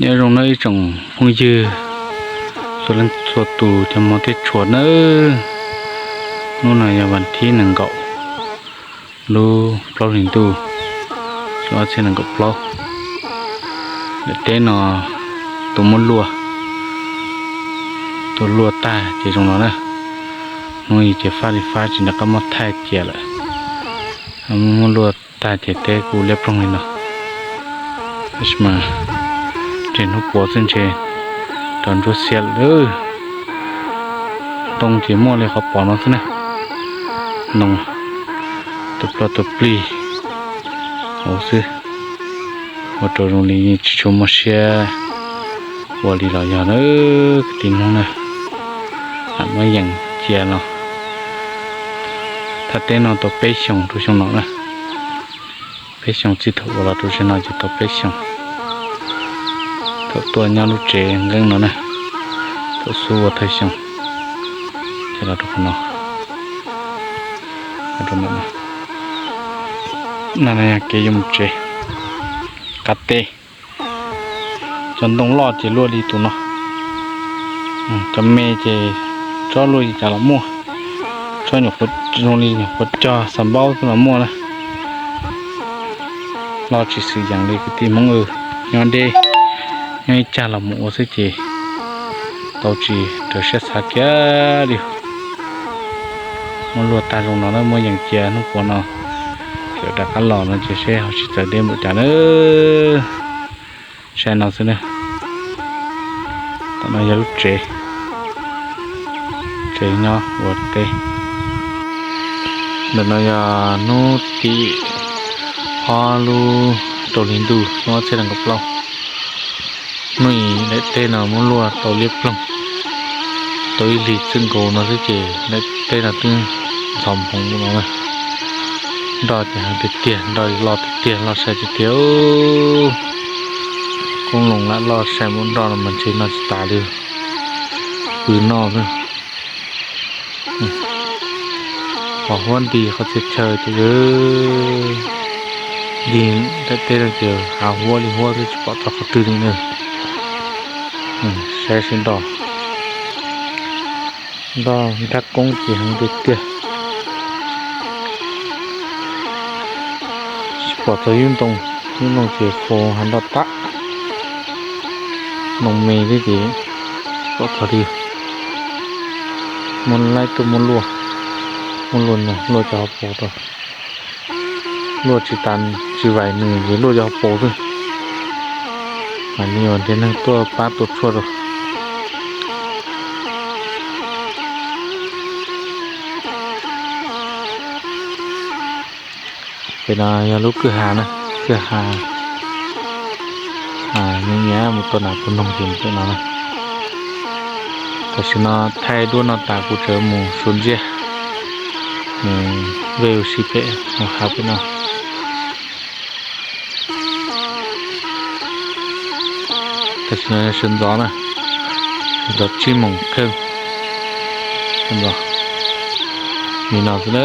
Nyob zoo nawb ib tsoom phooj ywg txhua leej txhua tus cov hmov thiab tshua nawb. Hnub no yog vas thib nees nkaum lub plaub hlis ntuj xyoo ob txhiab nees nkaum plaub. Daim teb no tus muab luaj, tus luaj tag ces zoo no na. Hnub i ces fab li fab tsis nco qab muab thaij cia lawm. Muab luaj tag ces teb kuj liab ploog li no. Tab sis mas ntshe hnub puav xwb ntshe rov ntsuab xiab lawm. Ntoo ces muaj li qhov pom no xwb na. Ntoo tus ploj tus plig hauv xwb, ua rau zoo li tsis tshua muaj siab ua li los yog na kwv tij Hmoob na. Lam muab yees cia los thaj teb no tau peb xyoos rau xyoo no na. Peb xyoo txij thaum ua los rau zaum no ces tau peb xyoos. Thaum tuaj nyob lub tsev nqeeb no na, thaum xub ua thawj xyoo, ces los rau qhov no. No yog kev yuav mus tsev. Qab teb, cov ntoo loj ces luaj li tus no, cov me ces tsob luaj li cas los muaj, tsob nyuam qhuav zoo li nyuam qhuav cog xav npaub xwb los muaj na. Loj tsis xwm yees li kwv tij Hmoob, nyob deb nyob ib tsam los mus ua xwb ces tau tsis raws siab xav kiag li. Muab luaj tag zoo no na, muab yees cia hnub puav no, yog rov qab los no ces seb ho tsis txawv deb npaum cas na. Saib no xwb na. Tom no yog lub tsev, tsev nyob ua teb. Ntawm no yog hnub tim ob lub rau hli ntuj xyoo ob txhiab nees nkaum plaub. Hnub i daim teb no muab luaj tau liab ploog, tau ib hlis txwj nkaus no xwb ces daim teb no twb ntxhov nphoov no na. Nroj ces heev tiag tiag, nroj loj tiag tiag, loj sai tiag tiag. Koob loo lam loj sai muaj nroj no mas ntshe noj tsis tas li, pw noj xwb. Qhov huab nti qhov txhia chaw ces nti daim teb no ces hav huab li huab xwb tsis pom txog qhov twg li na. Saib seb nroj, nroj nrab koob ces heev tiag tiag. Tsis pom txog yub ntoo, yub ntoo ces faus hav nroj tag. Ntoo me xwb ces tsis pom txog li. Muab laib tuaj muab luaj, muab luaj no luaj cov hauv paus rau. Luaj tsis tas tsis vaim nws ces luaj cov hauv paus xwb. Mas li uas ntiag neeg tuaj pab tua tshuaj rau. Pem no yog lub kwj ha na, kwj ha nyiam nyiam mus tua nas tua noog ces mus pem no na. Tam sim no thaij duab no tas kuv tseem mus suav ntsiab, mus vej ua si pem mus hav pem no. Tam sim no yog sawv ntxov na, sawv ntxov tsib moos kheej, sawv ntxov li no xwb na.